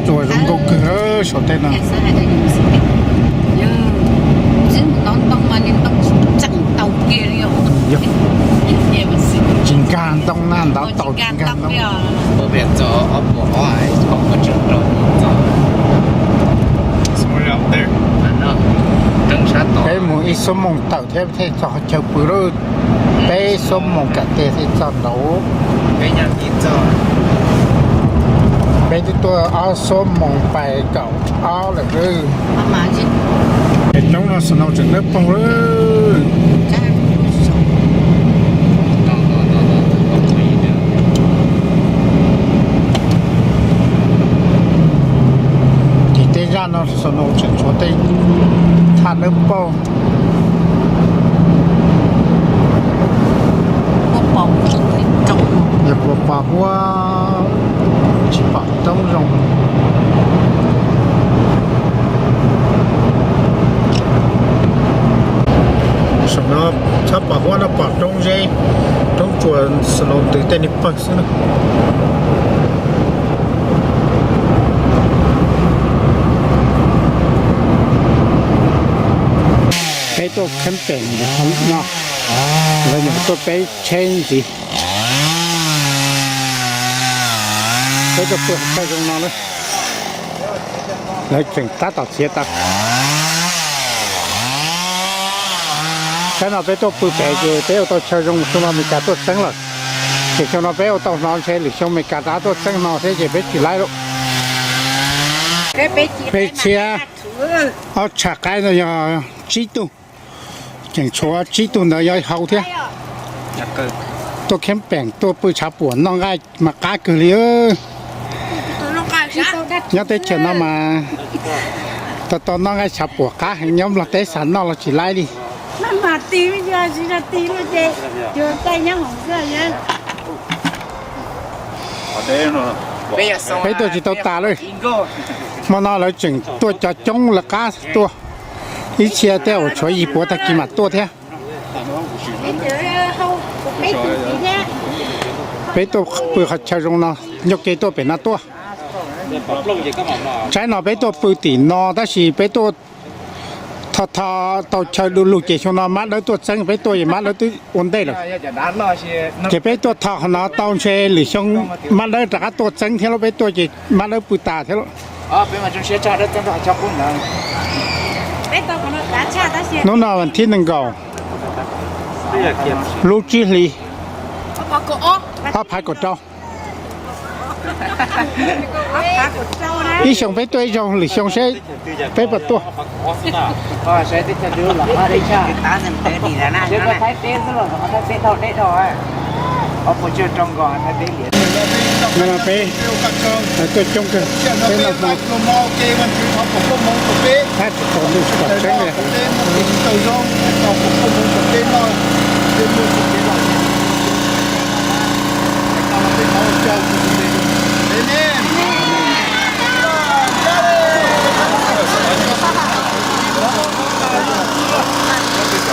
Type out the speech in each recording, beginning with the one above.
Tsuas zoo nkauj kawg saum tej no. Tsis nkag ntoo na, ntov taus tsis nkag ntoo. Peb mus ib xuab moos tawm thiab thiaj txog qhov chaw pw lawm. Peb xuab moos kam tes thiaj txog nraud. Peb twb tuaj ob xuab moos pais kaum ob lawm. Coob no snow tseem dawb paug lawm. Ces tej zaj no snow tseem tshuav tej thaj dawb paug. Yog puas pom huab, tsis pom roob zoo. Saum no txhob pom huab no, pom roob zeb, roob tsuas snow ntws tej niag pawg xwb na. Peb tuaj camping no, lawv nyuam tuaj peb tsheb ntxiv. Peb tuaj pw chaw zoo no lawm. Lawv tseem tab tom txiav taws. Saib no peb tuaj pw pem ces peb ua tau chaw zoo, xyoo no Meskas tuaj txeeb lawm. Ces xyoo no peb ua tau hnov ntshe lwm xyoo Meskas rov tuaj txeeb no thiab ces peb tsis laib lawm. Peb txhiab ob tsham qaib no yog tsib tug, tseem tshuav tsib tug ntawd yuav hau thiab. Tuaj camping tuaj pw tshav puam noj nqaij mas qab kawg li. Nyob teb chaws no mas tau tau noj nqaij tshav puam qab heev, nyob Nplog teb xav noj los tsis laib li. Peb tuaj tsis tau tas lawm. Hmo no lawv tseem tuaj cov coob lawv qab tuaj. Ib txhia tej zaum tshuav yim puav tag kis mam tuaj thiab. Peb tuaj pw qhov chaw zoo no, ncauj ke tuaj pem no tuaj. Tsaib no peb tuaj pw tim no tab sis peb tuaj tho tho tau chaw du lug ces xyoo no mab dawb tuaj txeeb, peb tuaj es mab dawb twb ua ntej lawm. Ces peb tuaj tho qhov no tau ntshe lwm xyoo mab dawb rov qab tuaj txeeb thiab lauj, peb tuaj ces mab dawb pw tas thiab lauj. Hnub no vas thib nees nkaum, lub tsib hlis, ob phav kaum rau. Ib xyoo peb tuaj ib zaug, lwm xyoo seb peb puas tuaj. Peb tuaj coob kawg, peb noj hmo, thab tsis tau ntuj tsis pom tseeb li.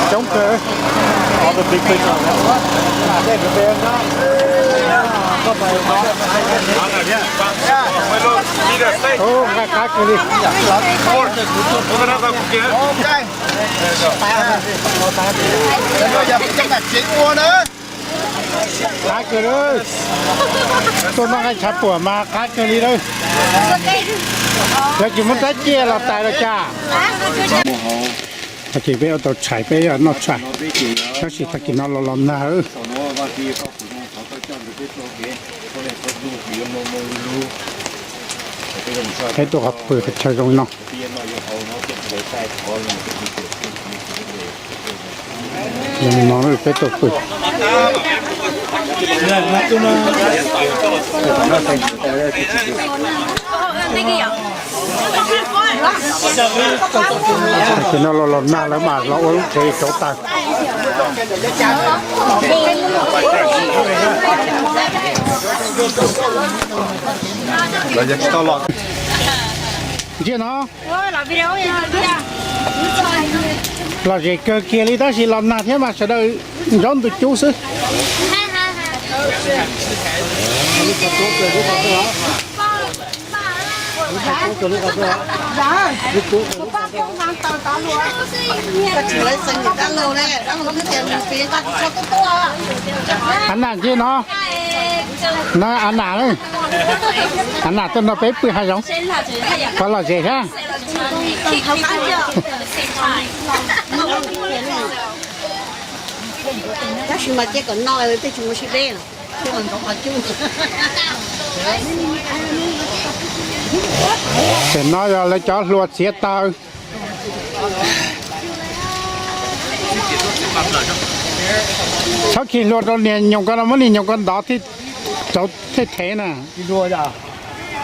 Coob kawg. Ub, nqaij qab kawg li. Qab kawg li. Tuaj noj nqaij tshav puam mas qab kawg li lawm. Lawv tsis muab rab ciaj los tais los cas? Tag kis peb ua tau tshais, peb noj tshais, tab sis tag kis no los los nag. Peb tuaj qhov pw qhov chaw zoo no. Zoo no peb tuaj pw. Tag kis no los los nag lawv mam los ua lub tsev rauv taws. Ntsia no, lom zem kawg kiag li tab sis los nag thiab mas sawv daws ntaub ntws cub xwb. Av nam ncej no, no av nam, av nam tuaj nrog peb pw hav zoov, pov lom zem thiab. Tab sis mas cia kom no tej tsis mus sib deb. Tam no yog lawv cov hlua txiav taws. Txhob khi hlua rau niag nyoos ko no, muab niag nyoos ko ntov thiaj rauv thiaj thev na.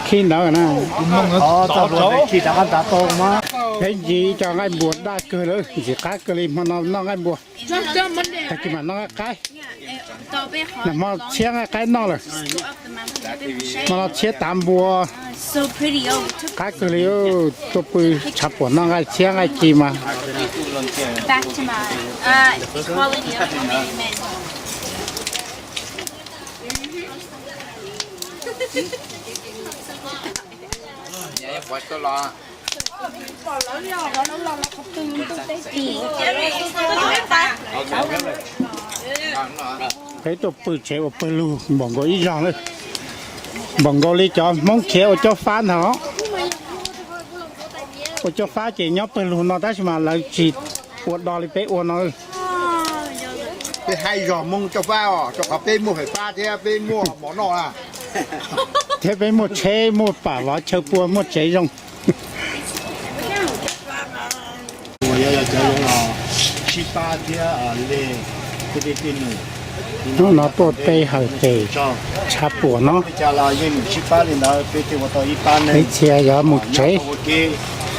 Khi ntawd na. Peb ntxiv cov nqaij npua daj kawg lawm, ntxim qab kawg li hmo no noj nqaij npua. Tag kis mam noj nqaij qaib. Nag hmo tshiab nqaij qaib noj lawm. Hmo no tshiab tav npua. Qab kawg li, tuaj pw tshav puam noj nqaij tshiab nqaij ci mas. Peb tuaj pw tsev ua pawg lug npaum nkaus ib zaug lawm. Npaum nkaus li cov Hmoob khiav ua cob fab ntag. Ua cob fab ces nyob pawg lug no tab sis mas lawv tsis ua do li peb ua no. Peb haib zog Hmoob cob fab os, rau qhov peb muaj fais fab thiab peb muaj mov noj na. Thiab peb muaj tsheb, muaj pam vov chaw pua, muaj tsev zoo. Uas yog cov zoo los sib pab thiab li tej dej tej num. Hnub no tuaj teb hawm tes tshav puam no. Cas los yeej sib pab li ntawd, peb thiaj ua tau ib pab neeg. Ib txhia yuav mus tsev,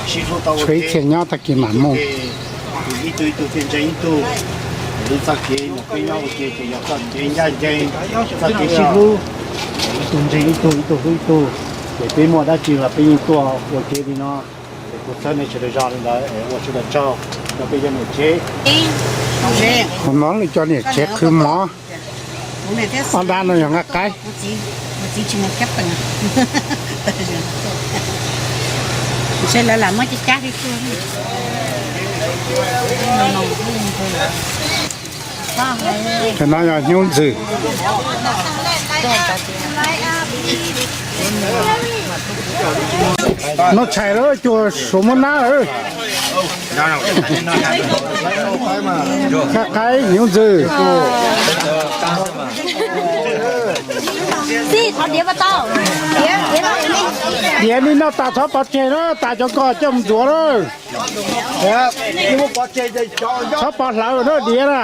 tshuav ib txhia nyob tag kis mam mus. Ib tug ib tug thiaj ntseeg ib tug. Lub txoj kev uas peb nyob ua ke ces yog txoj kev ncaj ncees, txoj kev sib hlub. Ib tug ntseeg ib tug, ib tug hlub ib tug. Ces peb muaj dab tsi los peb yeej tuaj ua ke li no. Es kuv txhawb nej sawv daws zog li ntawd, ua sawv daws tsaug rau peb cov niam tsev. Qhov no lawv cov niam tsev qhwv mov. Ob dab no yog nqaij qaib. Tam no yog hnyuv ntxwm. Noj tshais lawm, cuag suav muab nab lawm. Nqaij qaib, hnyuv ntxwm. Diav nej noj tas txhob pov tseg na, tas cov ko coj mus ntxuav na. Txhob pov hlawv na diav na.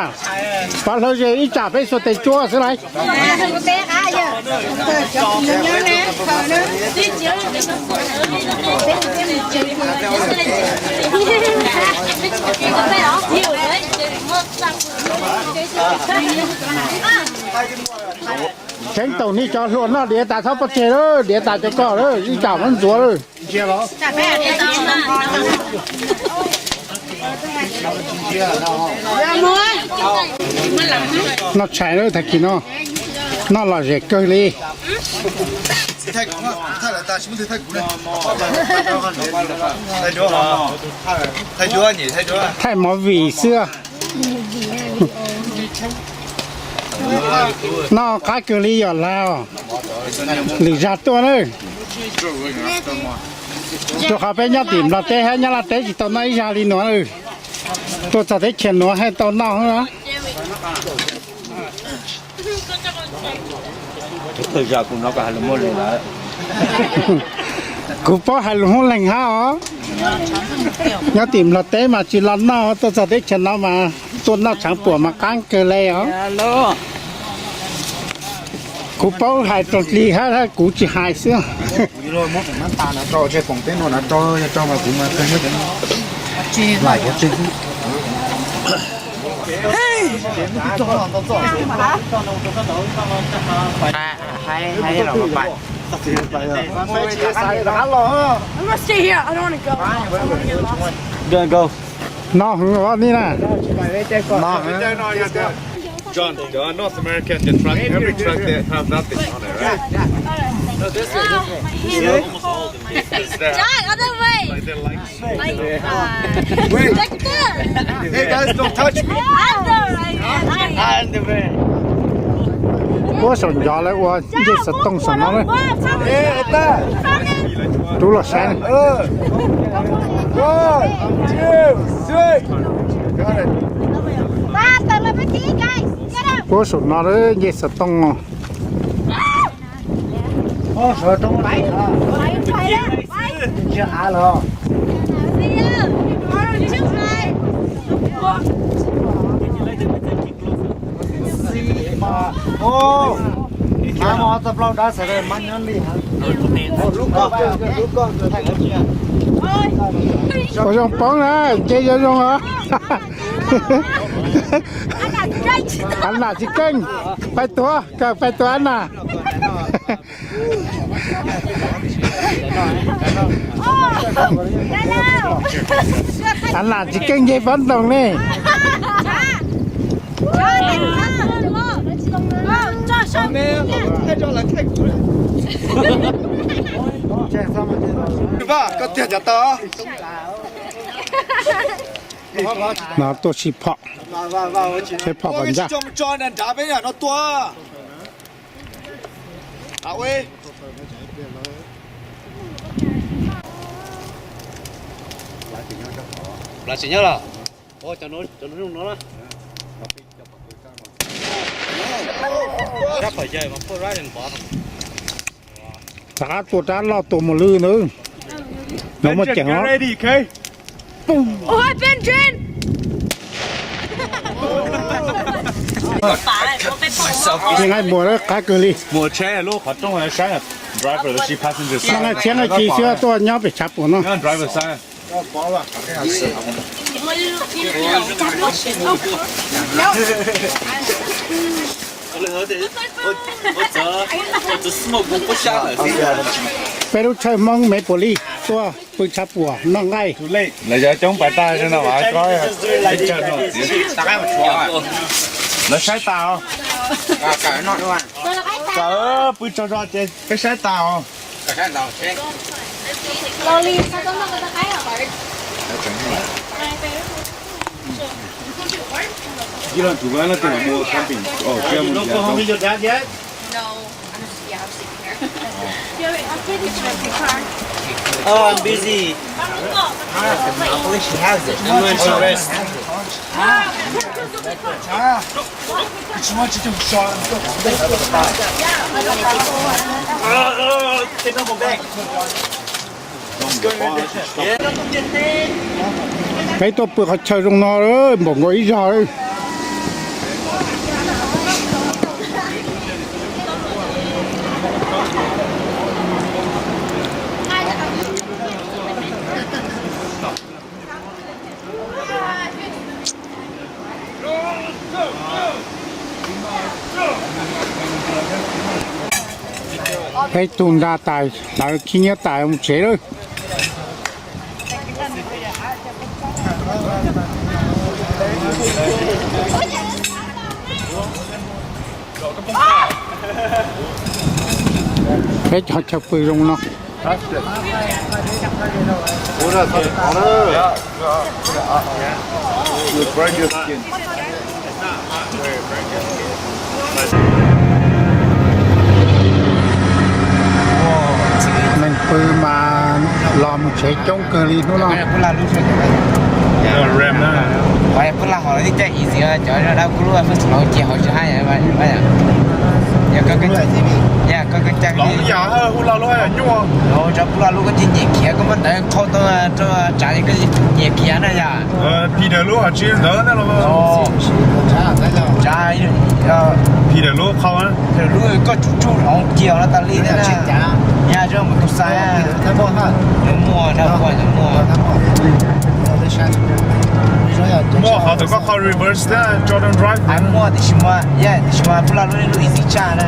Pov hlawv ces ib tsam peb xuas tes tsuab xwb lauj. Tseeb taum nej cov hluas noj diav tas txhob pov tseg lawm, diav tas cov ko lawm, ib tsam muab ntxuav lawm. Noj tshais lawm tag kis no, noj lom zem kawg li. Thaij movie xwb. Noj qab kawg li yom Laus. Lwm zag tuaj na. Rau qhov peb nyob tim Nplog teb thiab Nyab Laj teb tsis tau noj ib zag li nuav. Tuaj txog teb chaws nuav thiaj tau noj. Kuv paub hais lus Hmoob leeg hab os. Nyob tim Nplog teb mas tsis los noj, tuaj txog teb chaws no mas tuaj noj tshav puam mas qab kawg le os. Kuv paub hais raug li hab, kuv tsis hais xwb. Noj heev os nej na. John, the North American, the truck, every truck they have that thing on it, right? No, this way, this way. It's there. John, other way. Like, they're like, like, uh, wait. Hey, guys, don't touch me. Other way. Puab saum ncov lawv ua ncej xov tooj saum no lawm. Rub los saib. One, two, three. Puab saum no lawm ncej xov tooj no. Ua zoo poob na, nce zoo zoo os. Ab nam tsis keej, pais tuav, kawg pais tuav ab nam. Ab nam tsis keej nce pob ntoos ne. Koj tiag cas tau. No tuaj sib phom, sib phom kom ncaj. Plas tsis nyob los? Cov no zoo no na. Rab phom yawg mas put right in bottom. Rov qab tua rab loj tua mus lwj ntawd. No muaj ceem os. Nqaij muag lawm qab kawg li. Muag tsheb lub qhov rooj saib, driver los sis passenger side. Nqaij tsheb nqaij ci xwb tuaj nyob pem tshav puam no. Peb lub chaw Hmoob Maple Leaf tuaj pw tshav puam noj nqaij. Lawv cov coob pas tag no mas ko, lawv saib tas os. Kawm pw tsaug zog ces peb saib tas os. Oh, I'm busy. Ah, hopefully she has it. I'm going to rest. Peb tuaj pw qhov chaw zoo no npaum nkaus ib zaug. Peb tug nra tas, lawv khib nyiab tas mus tsev lawm. Peb cov chaw pw zoo no. Neeg pw mas los mus tsev coob kawg li hnub no. Peb laj hov los thiaj caj easy, cov dab kub lub first round ces hauv tsis haib. Yog koj, yog koj caj, cov kub laj lub koj thiaj nyiam khiav, koj muab ntawv qhau tau rau tsav koj nyiam khiav na yom. Peter lub hov tsis ntawd na los. Tsav, Peter lub qhau, lub koj tsuj tsuj hloov kiag no tas li na. Yog zoo mus tus xais. Muaj, muaj, muaj. Muaj qhov thaum koj qhau reverse thiab Jordan drive. Muaj tiam sis mas, tiam sis mas kub laj lub, lub easy tshaj na.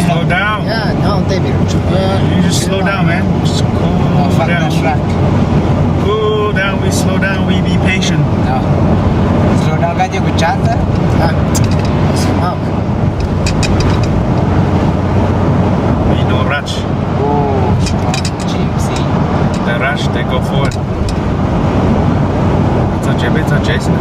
Slow down. Yeah, no, David. You just slow down, man. Just cool down. Slow down. We slow down. We be patient. Slow down, got you with chat. Ah, smoke. We no rush. Oh, G M C. The rush, they go forward. Txog tsev peb txog tsev xwb.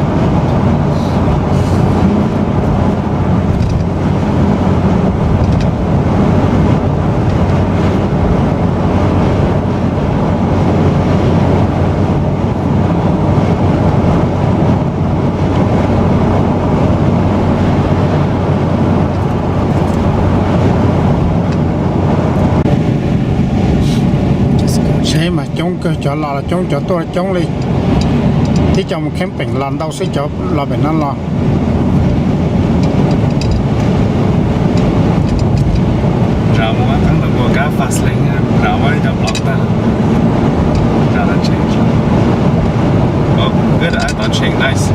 Tsev mas coob kawg, cov los los coob, cov tuaj los coob li. Tib co mus camping los ntau xwb, cov los pem no los. Nram mus qeeb ntawm Kuam Kab fast lane, nram muaj ib co plom tag. Nram dab tseem. Oh, good, I thought change nice.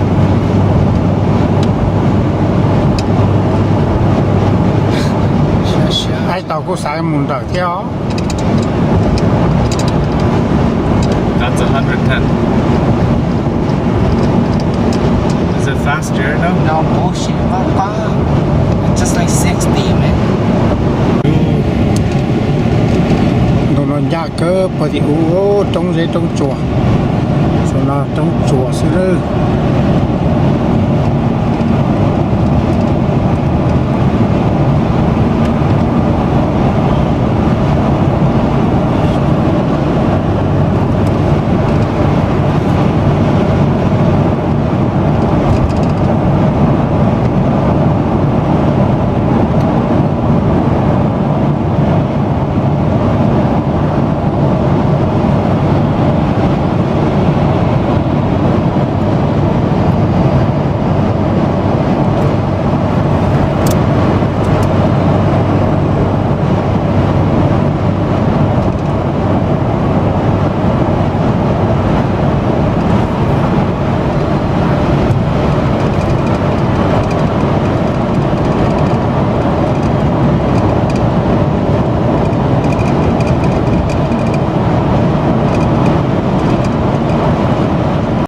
Aib tau kuj xav mus nrawm thiab os. That's a hundred ten. Is it faster now? No bullshit, pab pab. It's just like sixty, man. Ntu no ncaj kawg puag tim ub, roob zeb roob tsuas. Saum no roob tsuas xwb lawm.